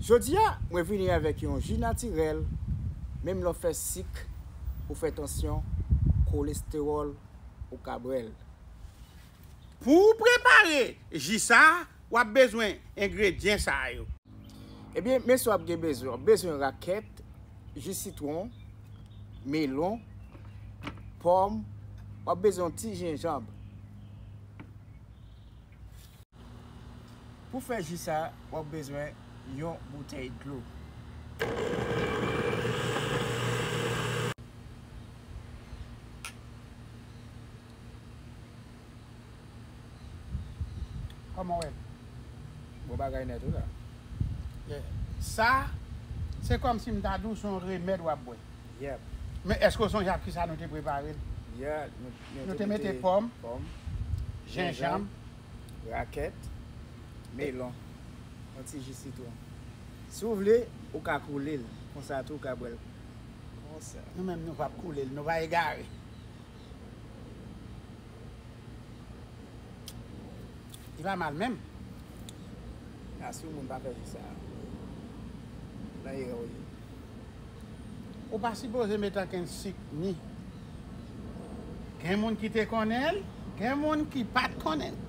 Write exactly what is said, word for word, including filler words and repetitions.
Jodi a, mwen vini avèk yon ji natirèl, menm lè w fè sik, ou fè tansyon, kolestewòl, ou ka bwè l. Pou w prepare ji sa a, w ap bezwen engredyan sa yo. Ebyen, men sa w ap gen bezwen. W ap bezwen rakèt, ji sitwon, melon, pòm, w ap bezwen yon ti jenjanm. Pou fè ji sa, w ap bezwen yon boutèy dlo. Kòman w wè l? Bon bagay nèt wi la. Yeah. Sa, se kòmsi m ta di w se yon remèd w ap bwè. Yep. Men èske w sonje ak kisa nou te prepare l? Yeah, nou, nou Nou te te mete mete pòm, pòm, jenjanm, jenjanm, rakèt, melon, yon ti ji sitwon. Si w vle, ou ka koule l. Konsa tou, ou ka bwè l konsa. Nou menm, nou p ap koule l, nou pa egare. Li pa mal menm. A, si yon moun pa fè ji sa, nan erè w ye. Ou pa sipoze met ankenn sik ni. Gen moun ki te konnen l, gen moun ki pa t konnen l.